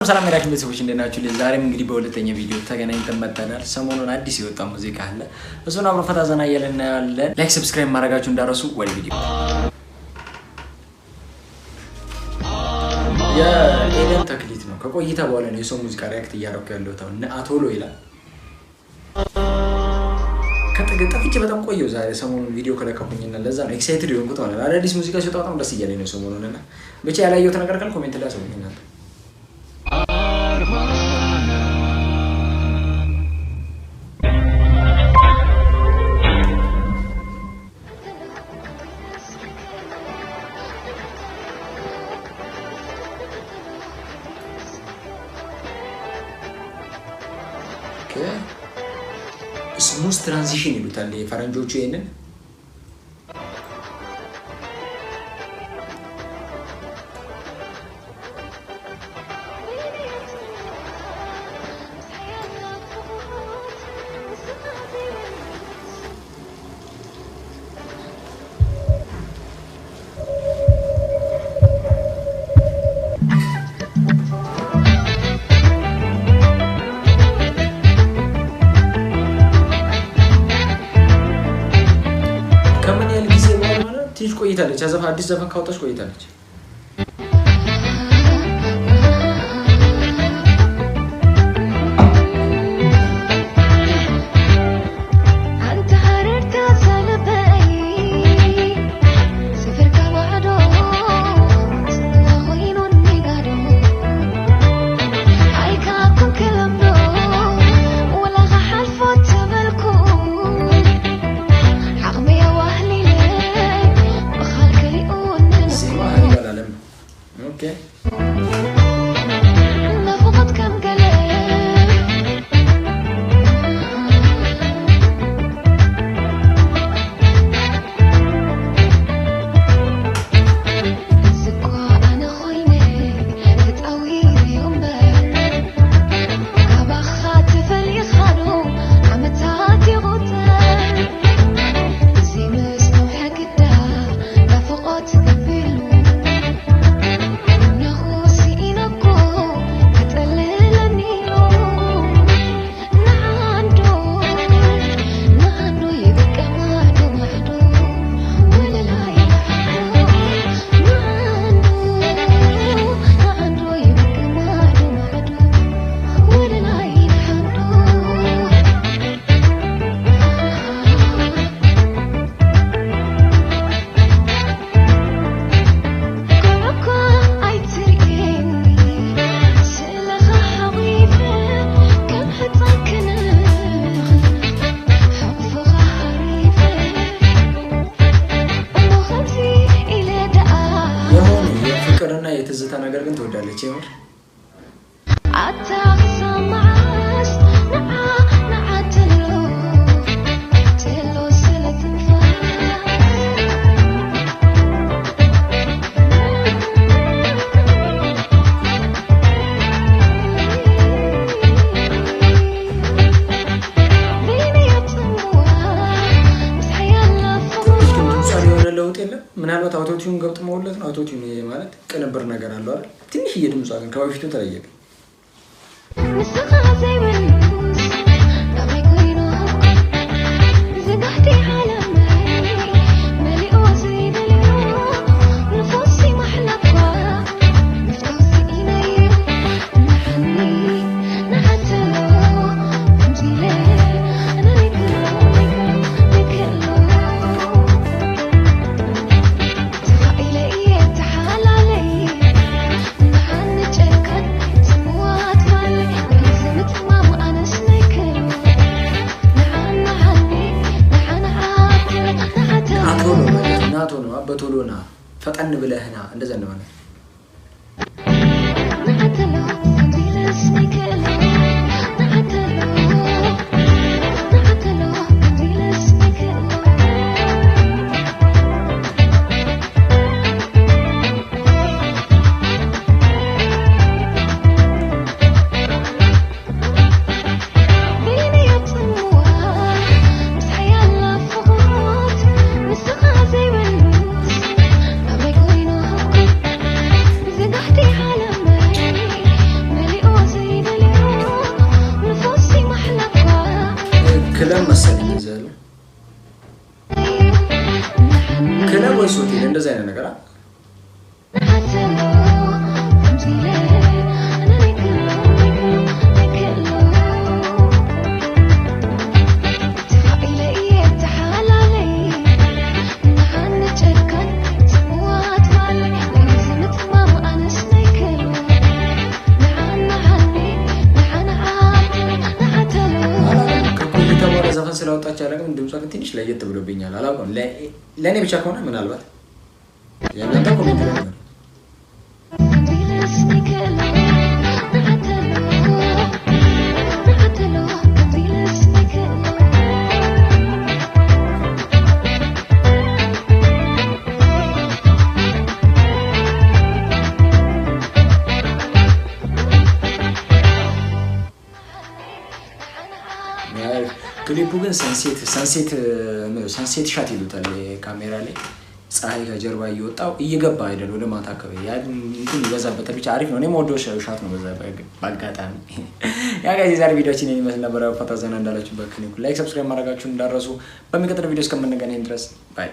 ሰላም የራኪን ቤተሰቦች፣ እንዴት ናችሁ? ዛሬም እንግዲህ በሁለተኛ ቪዲዮ ተገናኝተን መጥተናል። ሰሞኑን አዲስ የወጣ ሙዚቃ አለ። እሱን አብሮ ፈታ ዘና እያልን እናያለን። Like፣ subscribe ማድረጋችሁ እንዳረሱ። ወደ ቪዲዮ። የኤደን ተክሊት ነው። ከቆይታ በኋላ ነው የሰው ሙዚቃ react እያደረኩ ያለሁት። አሁን አቶሎ ይላል። ጠፍቼ በጣም ቆየሁ። ዛሬ ሰሞኑን ቪዲዮ ከለቀኩኝና ለዛ ነው excited የሆንኩት ማለት ነው። አዳዲስ ሙዚቃ ሲወጣ በጣም ደስ እያለኝ ነው ሰሞኑን፣ እና ብቻ ያላየሁት ነገር ካለ comment ላይ አሳውቁኝ እናንተ። Smooth transition ይሉታል ፈረንጆቹ ይሄንን። ከምን ያህል ጊዜ በኋላ? ትንሽ ቆይታለች። ዘፈን አዲስ ዘፈን ካወጣች ቆይታለች። ዜማ ሀኒባል አለም ነው። Okay። የሆነ የፍቅርና የትዝታ ነገር ግን ትወዳለች የምር። ድምጿን የሆነ ለውጥ የለም። ምናልባት autotune ገጥመውለት ነው። Autotune ማለት ቅንብር ነገር አለው አይደል? ትንሽዬ ድምጿ ግን ከበፊቱ ተለየብኝ። ናቶሎ ማለት ናቶ ነው። በቶሎ ና፣ ፈጠን ብለህ ና፣ እንደዛ እንደማለት። ስላወጣች አላውቅም፣ ድምጿ ግን ትንሽ ለየት ብሎብኛል። አላውቅም፣ ለእኔ ብቻ ከሆነ ምናልባት የእናንተ comment ላይ ነው። ክሊፑ ግን sunset shot ይሉታል። ካሜራ ላይ ፀሐይ ከጀርባ እየወጣው እየገባ አይደል ወደ ማታ አካባቢ ያ እንትን ይበዛበታል። ብቻ አሪፍ ነው። እኔም ወደው shot ነው በዛ በአጋጣሚ። Yeah guys፣ የዛሬ ቪዲዮችን ይመስል ነበረ። ፈታ ዘና እንዳላችሁ በክሊፑ like፣ subscribe ማድረጋችሁን እንዳትረሱ። በሚቀጥለው ቪዲዮ እስከምንገናኝ ድረስ bye።